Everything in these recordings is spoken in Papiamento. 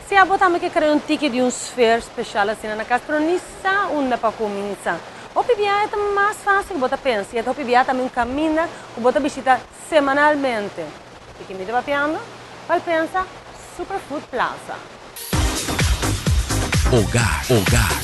Si abo tambe ke krea un tiki di un sfeer speshal asina na kas pero ni sa unda pa kuminsá. Hopi biaha e ta mas fásil ku bo ta pensa i e ta hopi biaha tambe un kaminda ku bo ta bishita semanalmente. Di ki mi ta papiando? Bal pensa Superfood Plaza. Hogar, hogar.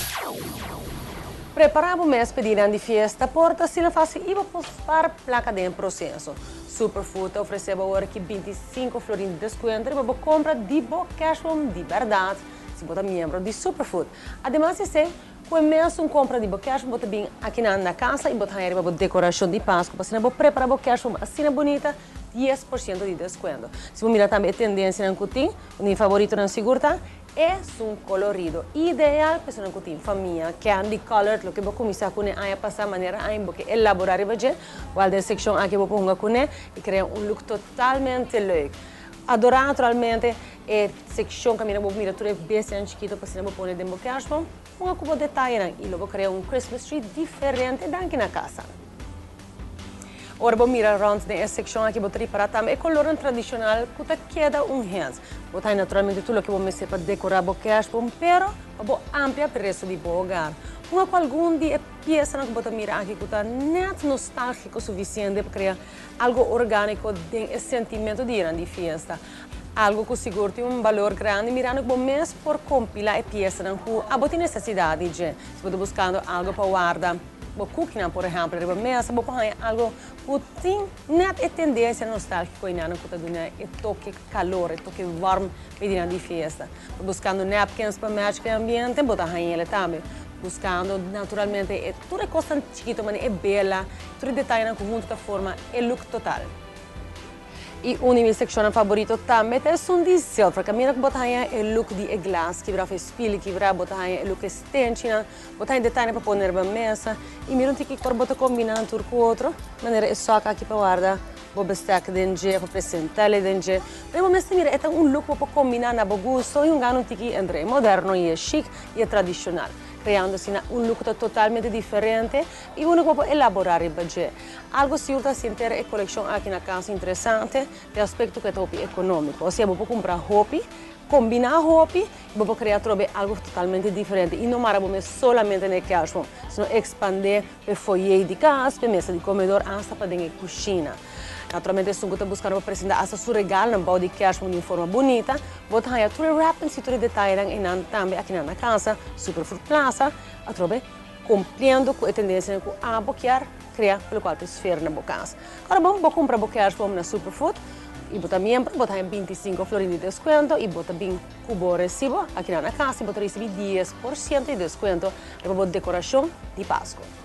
Prepará bo mes pedinan di fiesta por ta asina fásil i bo por spar plaka den e proseso. Superfood ta ofresé bo awor aki 25 florin di deskuento riba bo kompra di bo kerstboom di bèrdat si bo ta miembro di Superfood. Ademas di esei, ku e mesun kompra di bo kerstboom bo ta bin akinan na kasa i bo ta haña riba bo dekorashon di Pasku pa asina bo prepará bo kerstboom asina bunita, 10% di deskuento. Si bo mira tambe e tendensianan ku tin, un di mi favoritonan sigur ta Esun kolorido ideal pa esunnan ku tin famia. Candy colored, loke bo kuminsá kuné aña pasá manera aña bo ke elaborá riba dje, wal den sekshon aki bo por hunga kuné i krea un look totalmente leuk. Adorá naturalmente e sekshon kaminda bo mira tur e bestianan chikito pa asina bo pone den bo kerstboom. Hunga ku bo detayenan i lo bo krea un Christmas tree diferente danki na kasa. Ora bo mira rond den e seccion aki bo ta ripara tambe e colornan tradicional cu ta keda un hens. Bo ta haña naturalmente tur loke bo mester pa decora bo kerstboom, pero pa bo amplia pa e resto di bo hogar. Hunga cu algun di e piesanan cu bo ta mira aki cu ta net nostalgico suficiente pa crea algo organico den e sentimento di dianan di fiesta. Algo cu sigur tin un balor grandi mirando cu bo mes por compila e piesanan cu abo tin necesidad di dje. Si bo ta buscando algo pa warda bo kukinan, por ehèmpel, riba mesa, bo por haña algu ku tin nèt e tendensia nostálgiko einan ku ta duna e toke kalor, e toke wòrm pa e dianan di fiesta. Bo buskando napkins pa match ku e ambiente, bo ta haña el tambe. Buskando naturalmente e tur e kosnan chikito manera e bela, tur e detayenan ku huntu ta forma e look total. I un di mi sekshonnan faborito tambe ta esun di zilver. Kaminda ku bo ta haña e look di e glas kibrá òf e spil kibrá, bo ta haña e look e stenchinan, bo ta haña detayenan pa pone riba mesa. I mira un tiki kor bo ta kombiná nan tur ku otro, manera e sòk aki pa warda bo bestek den dje òf pa presentá el den dje. Pero bo mester mira e ta un look ku bo por kombiná na bo gusto i hungando un tiki entre e moderno i e chic i e tradishonal, kreando asina un look ku ta totalmente diferente i unu ku bo por elaborá riba dje. Algo sigur ta sinter e kolekshon aki na kas interesante den aspekto ku e ta hopi ekonómiko. Osea bo por kumpra hopi, kombiná hopi i bo por krea atrobe algo totalmente diferente i no mara bo mes solamente na e kerstboom, sino ekspandé pa e foyer di kas, pa e mesa di komedor, asta pa den e kushina. Naturalmente esun ku ta buskando pa presentá asta su regalnan bou di kerstboom di un forma bunita, bo ta haña tur e wrappings i tur e detayenan einan tambe akinan na kasa, Superfood Plaza, atrobe kumpliendo ku e tendensianan ku abo kier krea pa lokual ta sfer na bo kas. Ora bon bo kumpra bo kerstboom na Superfood i bo ta miembro bo ta haña 25 florin di deskuento i bo ta bin ku bo resibo akinan na kas i bo ta risibí 10% di deskuento riba bo dekorashon di Pasku.